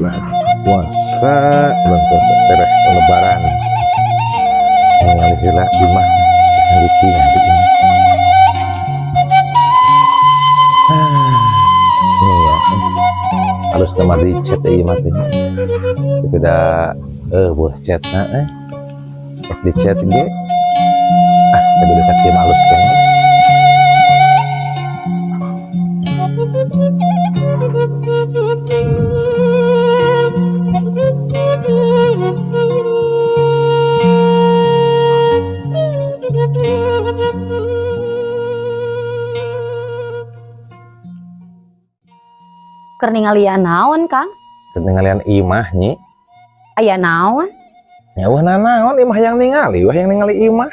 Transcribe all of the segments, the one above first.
Bulan puasa, bulan puasa tereh lebaran. Ningali heula di mah sakali ngantuk ini. Ini ya. Halus nama di chat ieu mah teh. Tapi da buah chatna eh. Di chat ge. Ah, tapi udah sakieu mah halus keneh. Keur ningalian naon, Kang? Keur ningalian imah nyi. Aya naon? Ya wah naon imah yang ningali, wah yang ningali imah.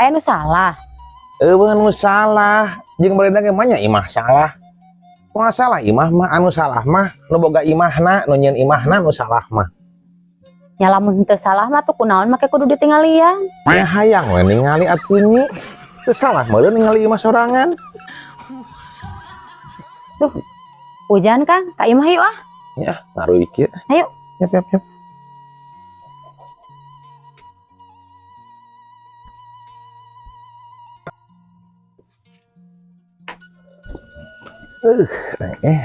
Aya nu salah. Eueuh nu salah, jeung bareuna ge mah nya imah salah. Moal salah imah mah, anu salah mah nu boga imahna, nu nyieun imahna nu salah mah. Nya lamun teu salah mah tuh kunaon make kudu ditinggalian. Ya hayang we ningali atuh nyi. Teu salah meureun ningali imah sorangan. Duh, hujan Kang, ka imah yuk ah. Ya, ngaruh ieu. Ayo. Yap, yap, yap.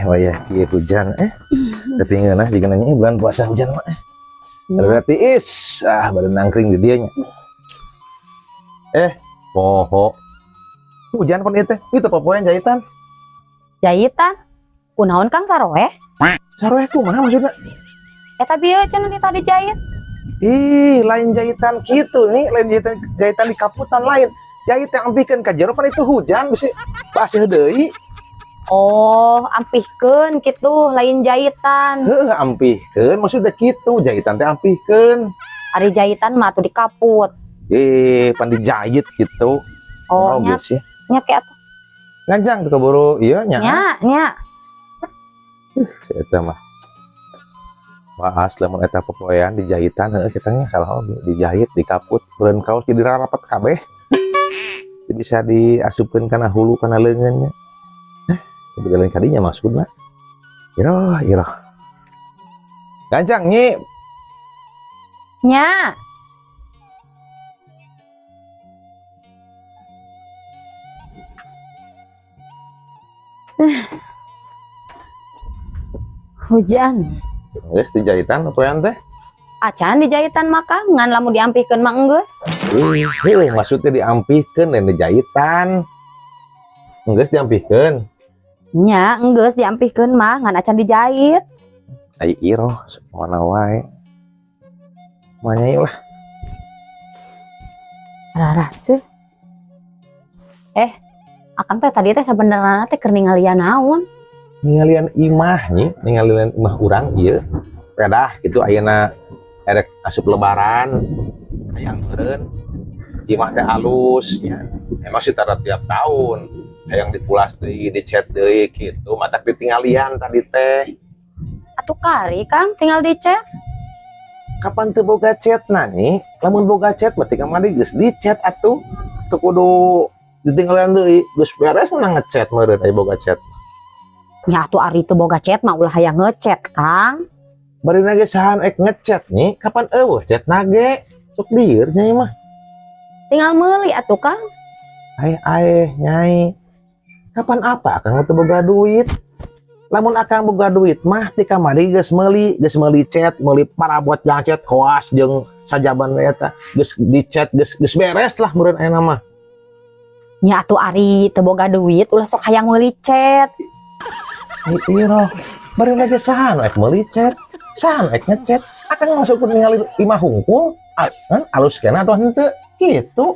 Wayah kieu hujan Tapi ngeunah jiga nanya bulan puasa hujan mah. Berarti is, baru nangkring di dieu nya. Poho. Hujan pun ieu teh. Itu popoean jahitan. Jahitan? Kunaon Kang saroeh? Saroeh kumaha maksudna? Eta bieu cenah di tadi jahit. Ih, lain jahitan kitu nih, lain jahitan, jahitan di kaputan lain. Jahit yang ampihkeun ka jero pan itu hujan bisi baseuh deui. Oh, ampihkeun kitu, lain jahitan. Heuh, ampihkeun maksudna kitu, jahitan teh ampihkeun. Ari jahitan mah atuh dikaput. Pan dijahit gitu. Oh, Oh, nya, geus ya. nya ke atuh. Ngajang tuh keburu ieu nya. Nya, nya. Eta mah. Baas lamun eta popoean dijahitan heuh kita nya salah oge, dijahit, dikaput, beureun kaos jadi rarapat kabeh. Jadi bisa diasupkeun kana hulu kana leungeun nya. Tapi lain kadinya maksudna. Iroh, iroh. Gancang nyi. Nya. Hujan. Geus dijahitan popoean teh? Acan dijahitan mah Kang, ngan lamun diampihkeun mah enggeus. Ih, maksudnya diampihkeun lain dijahitan. Enggeus diampihkeun. Nya, enggeus diampihkeun mah ngan acan dijahit. Ai iroh, mana wae. Manya ieu lah. Raraseuh. Akang teh tadi teh sabenerna teh keur ningalian naon? Ningalian imah nyi, ningalian imah urang ieu. Pedah kitu ayeuna erek asup lebaran, hayang meureun. Imah teh alus nya. Emang sih tara tiap tahun hayang dipulas deui, dicet deui kitu, matak ditinggalian tadi teh. Atuh kari Kang, tinggal dicet. Kapan teu boga cetna nyi? Lamun boga cet berarti kamari geus dicet atuh. Teu kudu ditinggalian deui, geus beres na ngecet meureun aya boga cet. Nya atuh ari teu boga cet mah ulah hayang ngecet, Kang. Bari ge sahan ek ngecet nyi, kapan eueuh cetna ge? Sok lieur nyai mah. Tinggal meuli atuh, Kang. Aeh, aeh, nyai. Kapan apa akang teu boga duit? Lamun akang boga duit mah ti kamari geus meuli cet, meuli parabot jang cet koas jeung sajaban eta, geus dicet, geus beres lah meureun ayeuna mah. Nya atuh ari teu boga duit ulah sok hayang meuli cet. Ai iroh, bari ge saha nu ek meuli cet, saha nu ek ngecet. Akang masuk ku ningali imah hungkul, alus keneh atau henteu kitu.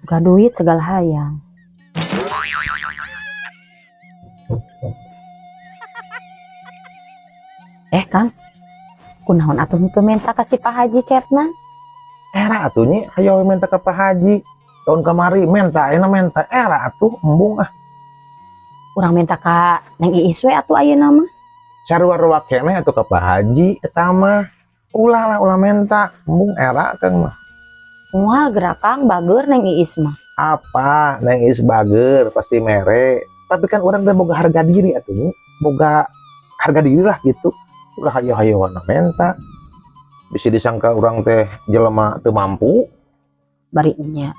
Boga duit segala hayang. Kang, kunaon atuh henteu minta ka si Pak Haji cetna? Era atuh nyi, hayo minta ka Pak Haji. Tahun kamari minta, ayeuna minta. Era atuh embung ah. Urang minta ka Neng Iis we atuh ayeuna mah. Sarua-rua keneh atuh ka Pak Haji eta mah. Ulah lah, ulah minta, embung era Kang mah. Moal geura Kang, bager Neng Iis mah. Apa Neng Is bager pasti mere, tapi kan urang teh boga harga diri atuh, boga harga diri lah gitu. Ulah hayo-hayo menta. Bisa disangka urang teh jelema teu mampu. Bari nya.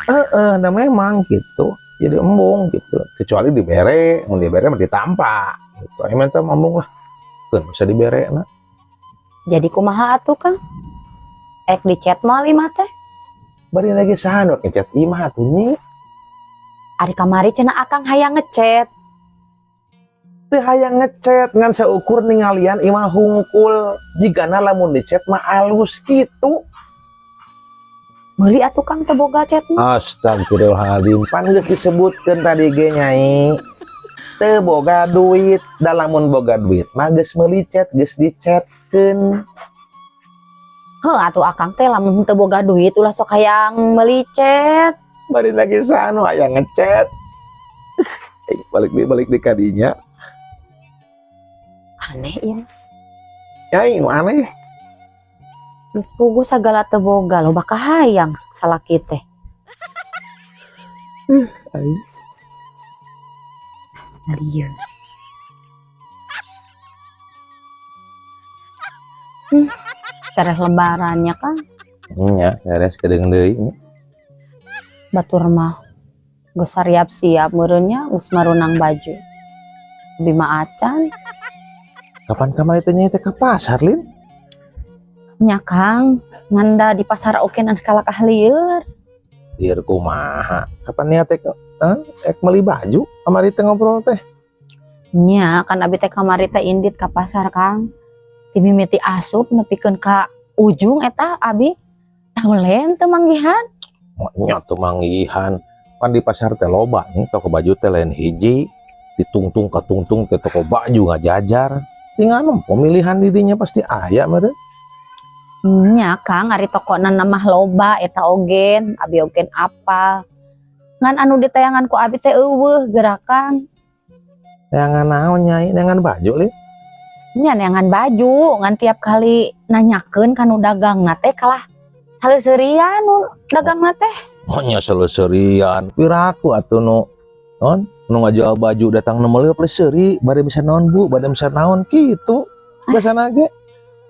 Heeh, nah memang gitu. Jadi embung gitu. Kecuali dibere, mun dibere mah ditampa gitu. Aya menta embung lah. Keun bisa dibere na. Jadi kumaha atuh, Kang? Ek dicet moal imah teh? Bari lagi saha nu ngecet imah atuh, Nyi? Ari kamari cenah Akang hayang ngecet. Teu hayang ngecet, ngan seukur ningalian imah hungkul. Jigana lamun dicet mah alus gitu. Meuli atuh, Kang, teu boga cet mah. Astagfirullahaladzim, pan geus disebutkeun tadi ge, Nyai. Teu boga duit, da lamun boga duit mah geus meuli cet, geus dicetkeun. Heuh atuh Akang teh lamun teu boga duit ulah sok hayang meuli cet. Bari lagi saha nu hayang ngecet? Eh, balik di kadinya. Aneh ya. Nyai nu aneh. Geus puguh sagala teu boga loba kahayang salaki teh. Aing. Lieur. Tereh lebarannya, Kang. Nya, beres kedeung deui. Batur mah geus siap-siap meureun nya, geus marunang baju. Abi mah acan. Kapan kamari teh Nyai teh ka pasar, Lin? Nya, Kang, ngan da di pasar oge nan kalakah lieur. Lieur kumaha? Kapan niat teh ek meuli baju? Kamari teh ngobrol teh. Nya, kan abi teh kamari teh indit ka pasar, Kang. Ti mimiti asup nepikeun ka ujung eta abi taulen teu manggihan. Nya teu manggihan. Pan di pasar teh loba nih toko baju teh lain hiji, ditungtung ka tungtung teh toko baju ngajajar. Tinggal pemilihan dirinya pasti aya meureun. Nya, Kang, ari tokona mah loba eta ogen, abi ogen apal. Ngan anu ditayangan ku abi teh euweuh gerakan. Neangan naon, Nyai? Neangan baju, Lin? Nya neangan baju, ngan tiap kali nanyakeun ka nu dagangna teh kalah saleseurian nu dagangna teh. Oh nya saleseurian. Piraku atuh nu non nu ngajual baju datang nu meuli seuri, bade bisa naon, Bu, bade bisa naon kitu. Biasana ge.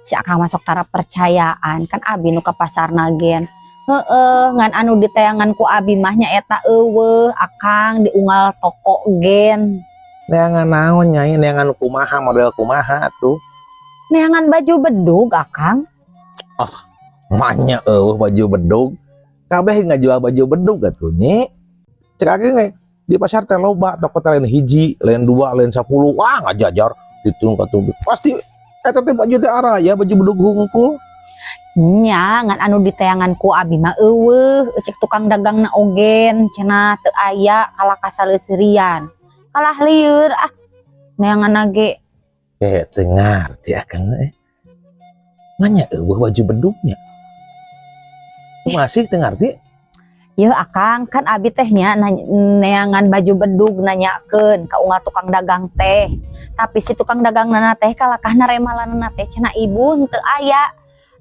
Si Akang masuk tara percayaan, kan abi nu ka pasarna gen. Heeh, ngan anu ditayangan ku abi mah nya eta euweuh, Akang, diunggal toko gen. Neangan naon, Nyai? Neangan kumaha, model kumaha atuh? Neangan baju bedug, Akang. Ah, manya euweuh baju bedug. Kabeh ngajual baju bedug atuh, Nyi. Cek akang ge di pasar teh loba toko teh lain hiji, lain dua, lain 10. Wah, ngajajar ditung katung. Pasti eta teh baju teh araya baju bedug hungkul. Nya, ngan anu ditayangan ku abi mah euweuh, cek tukang dagangna ogen cenah teu aya kalah kasaleuserian. Kalah lieur ah neangan ge. Teu ngarti akang eh. Manya euweuh baju bedugnya. Masih teu ngarti? Yeuh Akang, kan abi teh nya neangan baju bedug nanyakeun ka unggal tukang dagang teh. Tapi si tukang dagangna teh kalakah naremalanna teh cenah ibu teu aya.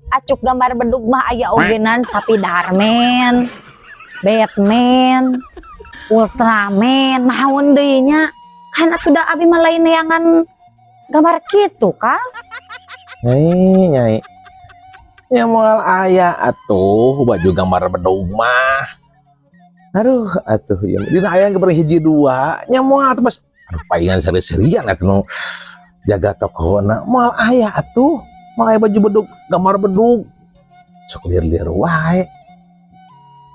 Acuk gambar bedug mah aya ogenan Spiderman, Batman, Ultraman, naon deui nya. Kan atuh da abi mah lain neangan gambar kitu, Kang. Nyai, Nyai. Nya moal aya atuh baju gambar bedug mah. Aduh, atuh ieu dina aya gambar hiji dua, nya moal atuh bas. Aduh, palingan seri-serian atuh nu jaga tokona. Moal aya atuh. Moal aya baju bedug, gambar bedug. Sok lieur-lieur wae.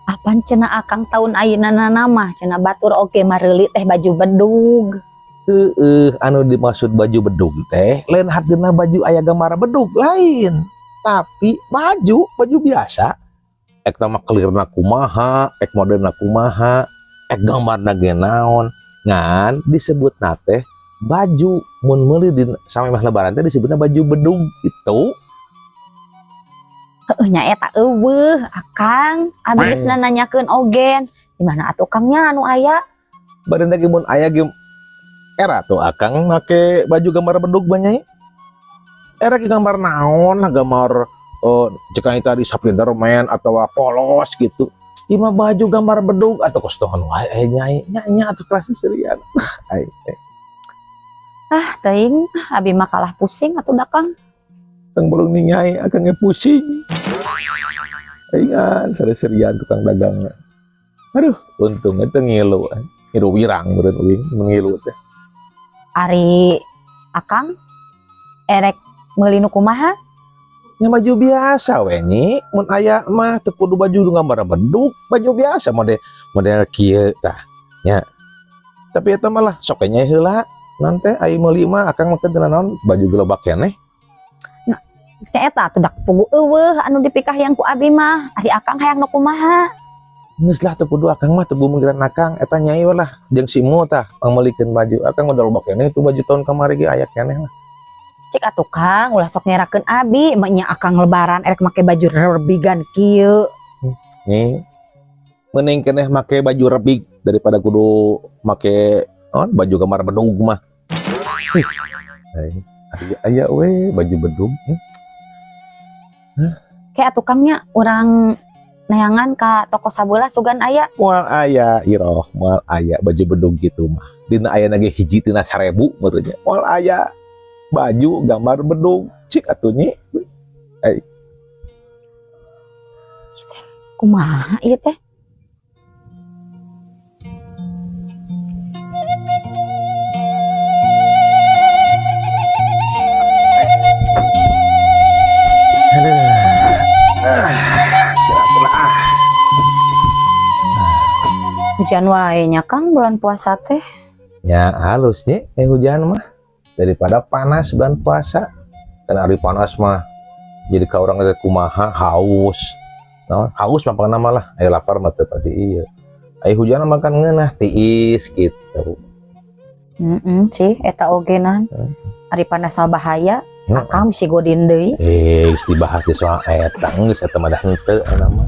Apan cenah Akang tahun ayeuna mah cenah batur oge mareuli teh baju bedug. Heeh, anu dimaksud baju bedug teh lain hargana baju aya gambar bedug lain. Tapi baju biasa. Ek mah kelirna kumaha, ek modelna kumaha, ek gambarna ge naon. Ngan disebutna teh baju mun meuli di samemeh lebaran teh disebutna baju bedug gitu. Heueuh nya eta euweuh Akang, abi geus nanyakeun ogen. Di mana atuh Kang nya anu aya? Bari lagi mun aya ge era tuh Akang make baju gambar bedug mah, Nyai. Era ge gambar naon lah, gambar cek tadi Spiderman atau polos gitu. Ieu mah baju gambar bedug atau kostongan wae aya nyai nya nya atuh kelas serian. Ai. Ah, teuing abi mah kalah pusing atuh da Kang. Tang burung ni nyai akang ge pusing. Aingan sare-serian tukang dagangna. Aduh, untung teu ngilu. Ngilu wirang meureun uing mun ngilu teh. Ari Akang erek meuli nu kumaha? Nya baju biasa we nyi, mun aya mah teu kudu baju gambar bedug, baju biasa model model kieu tah nya. Tapi eta mah lah sok we nyai heula. Nanti ai meuli mah akang mah teu naon baju gelobak keneh. Nah, nya eta atuh dak pugu eueuh anu dipikah yang ku abi mah. Ari Akang hayang nu kumaha? Geus lah teu kudu akang mah teu mikiran akang eta nyai we lah jeung si Mu tah pangmeulikeun baju. Akang udah loba keneh itu baju tahun kamari ge aya keneh lah. Cik atuh Kang, ulah sok ngerakeun abi, nya akang lebaran erek make baju rebigan kieu. Nih, mending keneh make baju rebig daripada kudu make oh, baju gambar bedug mah. Ih, aya aya we baju bedug. Hah? Kayak atuh Kang nya urang neangan ka toko sabelah sugan aya. Moal aya iroh, moal aya baju bedug gitu mah. Dina aya nage hiji tina 1000 meureun nya. Moal aya baju gambar bedug cik atuh nyi. Ai. Kumaha ieu teh? Hujan wae nya Kang bulan puasa teh. Ya halus nyi, hujan mah daripada panas bulan puasa. Kan hari panas mah jadi ka urang teh kumaha haus. Naon? Haus mah pangna mah lah, aya lapar mah teu pati ieu. Aya hujan mah kan ngeunah tiis gitu. Heeh sih eta oge nan. Ari panas mah bahaya. Akang bisi godin deui. Geus dibahas di soal eta geus eta mah dah henteu eta mah.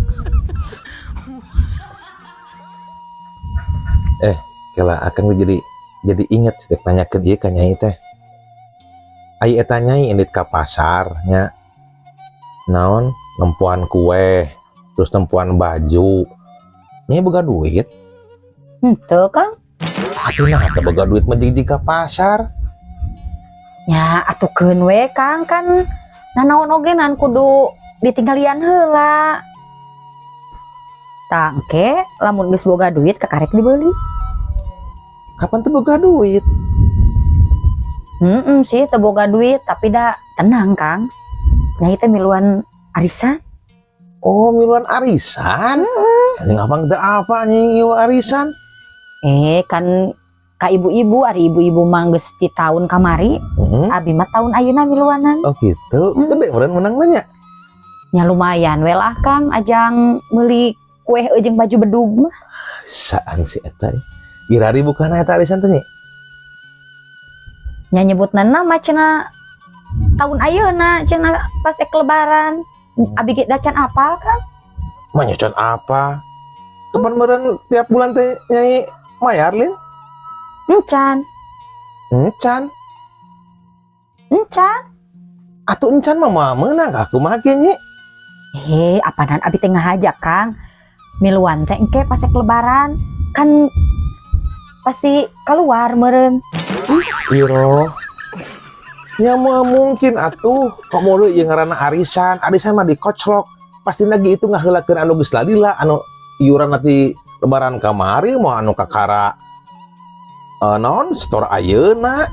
Kela akang jadi inget dek tanyakeun ieu ka nyai teh. Ai eta nyai indit ka pasar nya. Naon nempuan kue, terus nempuan baju. Nyai boga duit? Henteu, Kang. Atuh nah teh boga duit mah jadi ka pasar. Nya atuh keun we Kang kan nanaon oge nan kudu ditinggalian heula. Tah engke lamun geus boga duit kakarek dibeli. Kapan teu boga duit? Sih teu boga duit tapi da tenang Kang. Nyai teh miluan arisan. Oh, miluan arisan? Anjing abang teh apa anjing ngilu arisan? Kan ka ibu-ibu, ari ibu-ibu mah geus ti taun kamari. Abi mah taun ayeuna miluanan. Oh gitu. Gede meureun menang nanya. Nya lumayan we lah Kang ajang meuli kue jeung baju bedug mah. Saan si eta? Irari bukan eta arisan teh nya? Nya nyebutna nama cenah tahun ayeuna cenah pas ek lebaran. Abi ge da can apal Kang. Mah nya can apa? Kapan meureun tiap bulan teh nyai mayar lin? Encan. Encan? Encan. Atuh encan mah moal meunang ka kumaha ge nyi? Apanan abi teh ngahaja Kang. Miluan teh engke pas ek lebaran kan pasti keluar meureun. Iroh. Ya moal mungkin atuh. Kok moal ieu ngaranna arisan? Arisan mah dikoclok. Pasti lagi itu ngaheulakeun anu geus lalila, anu iuran nanti lebaran kamari moal anu kakara naon setor ayeuna.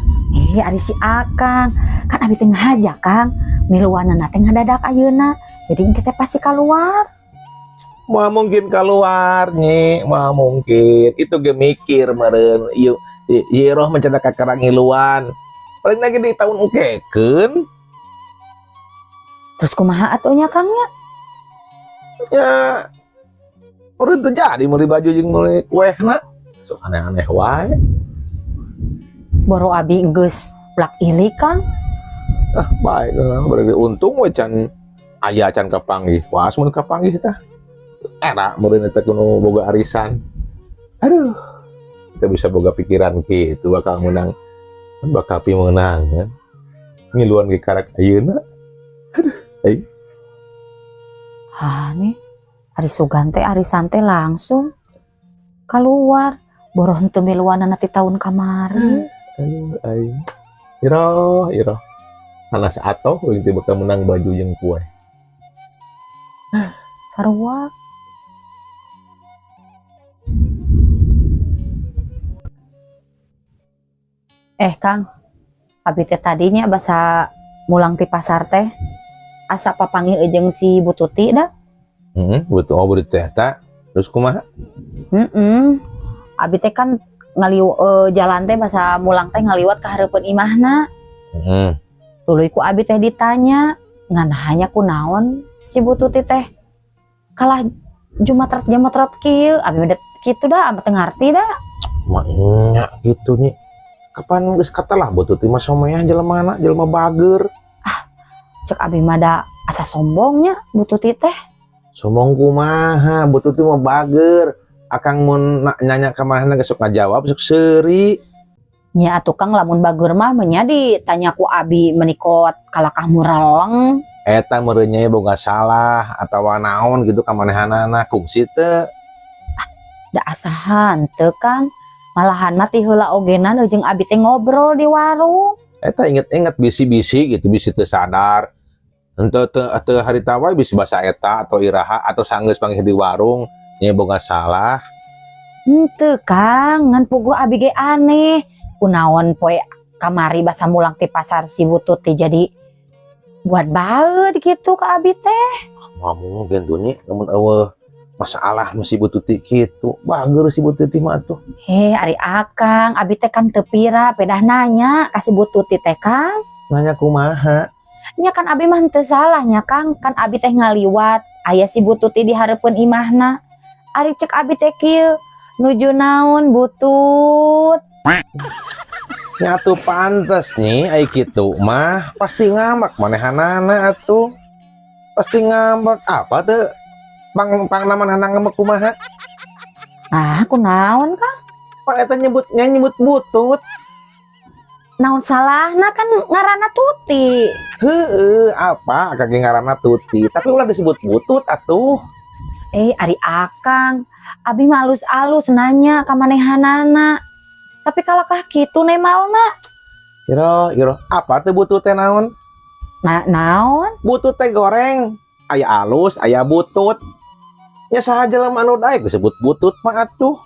Ari si Akang. Kan abi teh ngahaja Kang. Miluanana teh ngadadak ayeuna. Jadi engke teh pasti keluar. Moal mungkin keluar nyi, moal mungkin. Itu ge mikir meureun ieu ieu roh mencetak kakara ngiluan. Paling lagi di tahun engkekeun. Terus kumaha atuh nya Kang nya? Ya meureun teu jadi meuli baju jeung meuli kuehna. Sok aneh-aneh wae. Boro abi geus plak ili Kang. Ah baik lah, berarti untung we can aya can kapanggih. Wah, mun kapanggih tah. Era meureun eta kudu boga arisan. Aduh. Kita bisa boga pikiran kitu bakal menang. Bakal pi menang kan. Ngiluan ge karak ayeuna. Aduh, ai. Ah nih. Ari sugan teh arisan teh langsung keluar. Boroh henteu miluanana ti tahun kamari. Aduh, aing. Iroh, iroh. Panas atoh euy teh bakal menang baju jeung kue. Sarua. Eh Kang, abi teh tadinya basa mulang ti pasar teh asa papanggih jeung si Bu Tuti dah. Heeh, butuh oh Bu Tuti eta. Terus kumaha? Heeh. Abi teh kan jalan teh basa mulang teh ngaliwat ka hareupeun imahna. Heeh. Tuluy ku abi teh ditanya, ngan hanya kunaon si Bu Tuti teh kalah jumatrat-jumatrat kieu, abi mah kitu dah, abah teu ngarti dah. Maknya gitu nih. Kapan geus katalah Bu Tuti mah someah jelemana, jelema bager. Ah, cek abi mah da asa sombongnya Bu Tuti teh. Sombong kumaha, Bu Tuti mah bager. Akang mun nanya ka manehna geus sok ngajawab sok seuri. Nya atuh Kang lamun bager mah nya ditanya ku abi menikot kalakah mureleng. Eta meureun nya boga salah atawa naon gitu ka manehanana kungsi teu. Ah, da asahan teu Kang. Malahan mah ti heula ogena jeung abi teh ngobrol di warung. Eta inget-inget bisi-bisi gitu bisi teu sadar. Henteu teu harita wae bisi basa eta atau iraha atau sanggeus panggih di warung nya boga salah. Henteu Kang, ngan puguh abi ge aneh. Kunaon poe kamari basa mulang ti pasar si Bu Tuti jadi buat baeud gitu ka abi teh. Moal mungkin tuh nya lamun eueuh masalah mah si Bu Tuti kitu. Bager si Bu Tuti mah atuh. Heh, ari akang, abi teh kan teu pira pedah nanya ka si Bu Tuti teh Kang. Nanya kumaha? Nya kan abi mah henteu salah nya Kang, kan abi teh ngaliwat aya si Bu Tuti di hareupeun imahna. Ari cek abi teh kieu, nuju naon butut? Nya atuh pantes nih ai kitu mah pasti ngambek manehanana atuh. Pasti ngambek apa teu? Pang namanehna ngambek kumaha? Ah, kunaon Kang? Pan eta nyebutnya nyebut butut. Naon salahna kan ngaranna Tuti. Heeh, apa akang ge ngaranna Tuti, tapi ulah disebut butut atuh. Ari akang, abi mah alus-alus nanya ka manehanana. Tapi kalakah kitu nemalna? Iro, iro, apa teh butut teh naon? Nah, naon? Butut teh goreng, aya alus, aya butut. Nya saha jelema anu daek disebut butut mah atuh.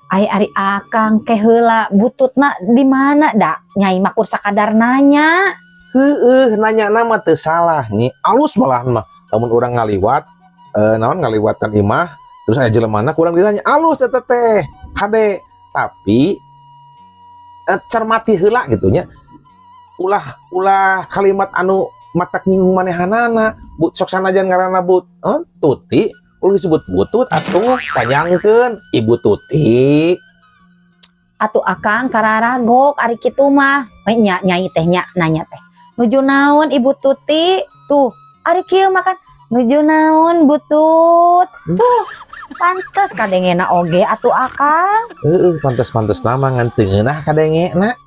Ai ari akang ke heula bututna di mana da? Nyai mah kur sakadar nanya. Heueuh, nanyana mah teu salah nyi. Alus malahan mah. Lamun urang ngaliwat, naon ngaliwatan imah, terus aya jelemana kurang ditanya alus eta teh. Hade, tapi cermati heula gitu nya. Ulah kalimat anu matak nyinggung manehanana. Bu, sok sanajan ngaranna but, Tuti, ulah disebut butut atuh panjangkeun Ibu Tuti. Atuh akang kararagok ari kitu mah. We nya nyai teh nya nanya teh. Nuju naon Ibu Tuti? Tuh, ari kieu mah kan nuju naon butut? Tuh, pantes kadengena oge atuh akang. Heeh, pantes-pantes nama ngan teu ngeunah kadengena.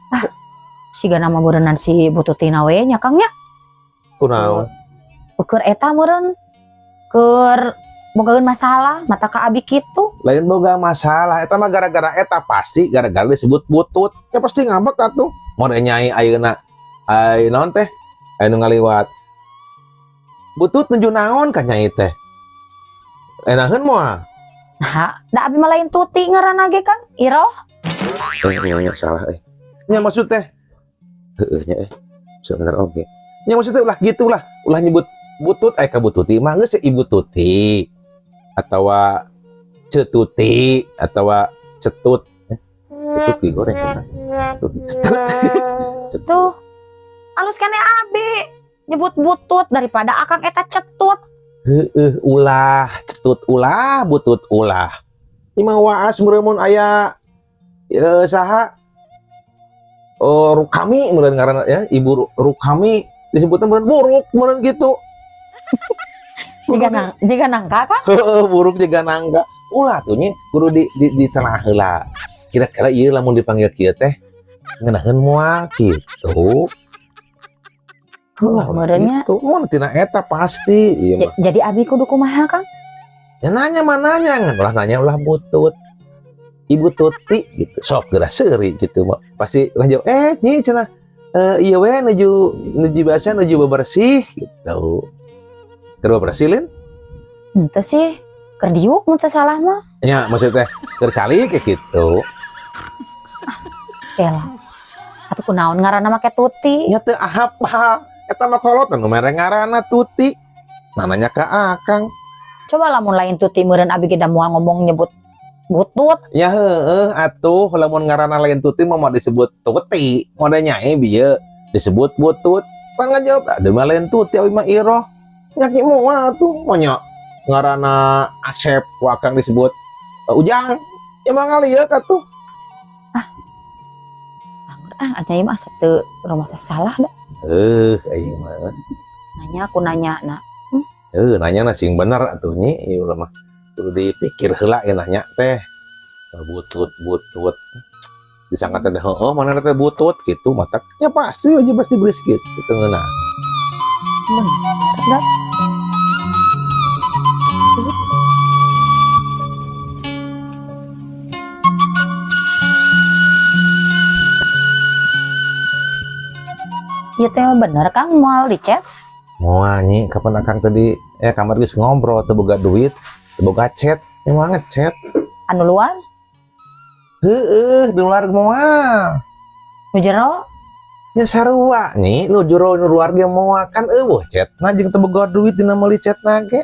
Ah, siga nama meureunnan si Bu Tuti na we nya Kang nya. Kunaon? Keur eta meureun keur bogaeun masalah mata ka abi kitu. Lain boga masalah eta mah gara-gara eta pasti gara-gara disebut butut. Ya pasti ngambek atuh. Mun nyai ayeuna ai naon teh? Aya nu ngaliwat. Butut nuju naon ka nyai teh? Enaheun moal? Nah, da abi mah lain Tuti ngaranna ge Kang. Iroh. Nya salah euy. Nya maksud teh. Heueuh nya euy. Sebener oge. Nya maksud teh ulah gitulah, ulah nyebut butut ka Bu Tuti mah geus Ibu Tuti atawa Cetuti atawa Cetut. Cetut digoreng cenah. Cetut. Cetut. Tuh. Alus kene abi nyebut butut daripada akang eta cetut. Heueuh ulah, cetut ulah, butut ulah. Ieu mah waas meureun aya saha? Oh, Rukami meureun ngaranna ya, Ibu Rukami disebutna meureun buruk meureun kitu. Jiga nangka kan? Heeh, buruk jiga nangka. Ulah tuh nya kudu di tengah heula. Kira-kira ieu lamun dipanggil kieu teh ngeunaheun moal kitu. Ulah meureunnya. Gitu. Mun tina eta pasti ieu mah. Jadi abi kudu kumaha, Kang? Ya nanya mah nanya, ngan ulah nanya ulah butut. Ibu Tuti gitu. Sok geura seuri gitu mah. Pasti ulah jawab, nyi cenah. Iya we nuju nuju biasa nuju bebersih gitu. Keur bebersih lin? Henteu sih. Keur diuk mun teu salah mah. Ya maksudnya keur calik kayak gitu. Teh lah. Atuh kunaon ngaranna make Tuti? Nya teu apal. Eta mah kolot nu mere ngaranna Tuti. Nah, nanya ka Akang. Coba lamun lain Tuti meureun abi ge da moal ngomong nyebut butut. Ya heeh atuh lamun ngaranna lain Tuti mah moal disebut Tuti. Moal nyae bieu disebut butut. Pan ngajawab ada mah lain Tuti abi mah Iroh. Nya ki moal atuh moal ngaranna Asep ku Akang disebut Ujang. Ya mah ngalieuk atuh. Ah, aja ieu mah asa teu rumasa salah da. Aing mah. Nanya aku nanya na. Nanya na sing bener atuh nyi, ieu mah. Kudu dipikir heula ya nanya teh. Butut butut. Disangka teh heueuh mana teh butut gitu matak. Ya pasti aja pasti beris gitu teu ngeunah. Bener da. Ieu teh bener Kang moal dicet? Moal nyi, kapan Akang tadi kamar geus ngobrol teu boga duit, teu boga chat, ya moal ngechat. Anu luar? Heueuh, di luar moal. Nu jero? Nya sarua nyi, nu jero nu luar ge moal kan eueuh chatna jeung teu boga duit dina meuli chatna ge.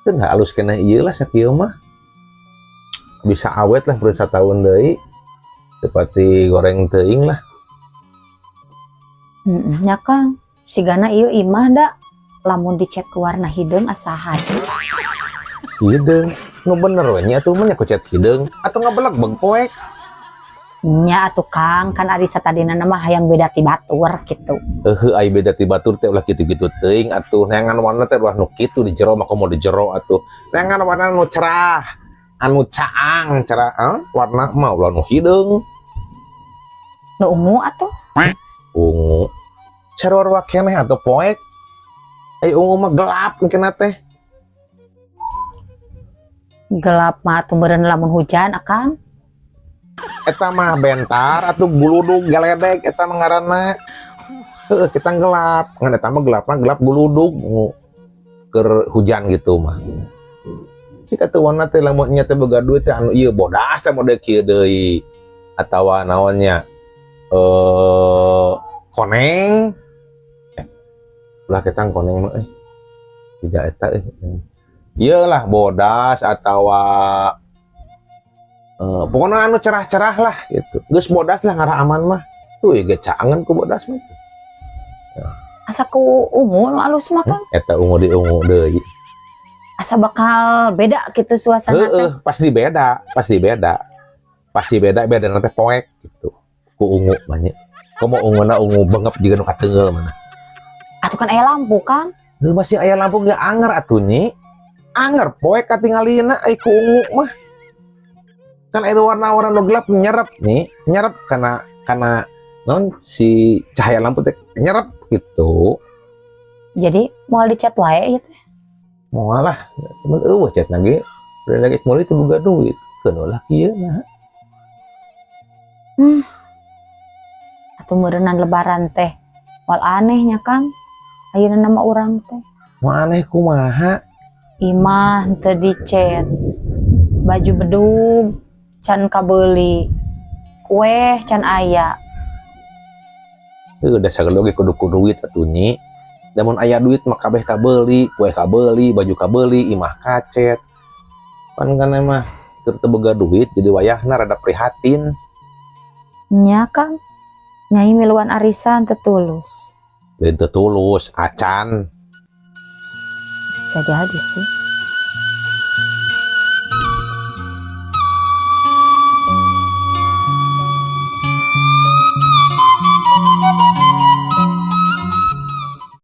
Teu halus keneh ieu lah sakieu mah. Bisa awet lah beureum sataun deui. Seperti goreng teuing lah. Nya Kang, sigana ieu imah da lamun dicet ke warna hideung asa hade. Hideung, nu bener we nya atuh mah nya ku cet hideung atuh ngabeleg-beg poek. Nya atuh Kang, kan ari satadina mah hayang beda ti batur kitu. Heuh, ai beda ti batur teh ulah kitu-kitu teuing atuh. Neangan warna teh ulah nu kitu di jero mah komo di jero atuh. Neangan warna nu cerah, anu caang, cerah, warna mah ulah nu hideung. Nu ungu atuh? Ungu. Sarua keneh atuh poek. Ai ungu mah gelap mungkin teh. Gelap mah atuh meureun lamun hujan Akang. Eta mah bentar atuh guludug galedeg eta mah ngaranna. Heueuh kita gelap, ngan eta mah gelapna gelap guludug keur hujan gitu mah. Sika teu warna teh lamun nya teh boga duit teh anu ieu bodas teh mode kieu deui atawa naonnya koneng. Ulah ketang koneng mah Tidak eta Ieu lah bodas atawa pokoknya anu cerah-cerah lah gitu. Geus bodas lah ngarah aman mah. Tuh ieu ge caangan ku bodas mah. Ya. Asa ku ungu nu alus mah Kang. Eta ungu di ungu deui. Asa bakal beda gitu suasana teh. Heeh, pasti beda, pasti beda. Pasti beda, beda teh poek gitu. Ku ungu banyak. Komo unguna ungu bengep juga nu kateunggeul mana. Atuh kan aya lampu, Kang. Heuh, masih aya lampu ge anger atuh nyi. Anger poek katingalina ai ku ungu mah. Kan aya warna-warna nu gelap nyerep nyi, nyerep kana naon si cahaya lampu teh nyerep gitu. Jadi moal dicat wae ieu teh. Moal lah, mun eueuh cat lagi. Udah lagi meuli teu boga duit. Keun lah kieu nah. Atuh meureunnan lebaran teh moal aneh nya Kang. Ayeuna nama urang teh. Moal aneh kumaha? Imah teu dicet. Baju bedug can kabeuli. Kue can aya. Heuh, da sagala ge kudu ku duit atuh nyi. Da mun aya duit mah kabeh kabeuli, kue kabeuli, baju kabeuli, imah kacet. Pan kana mah keur teu boga duit jadi wayahna rada prihatin. Nya Kang, nyai miluan arisan teu tulus. Lain teu tulus, acan. Bisa jadi sih.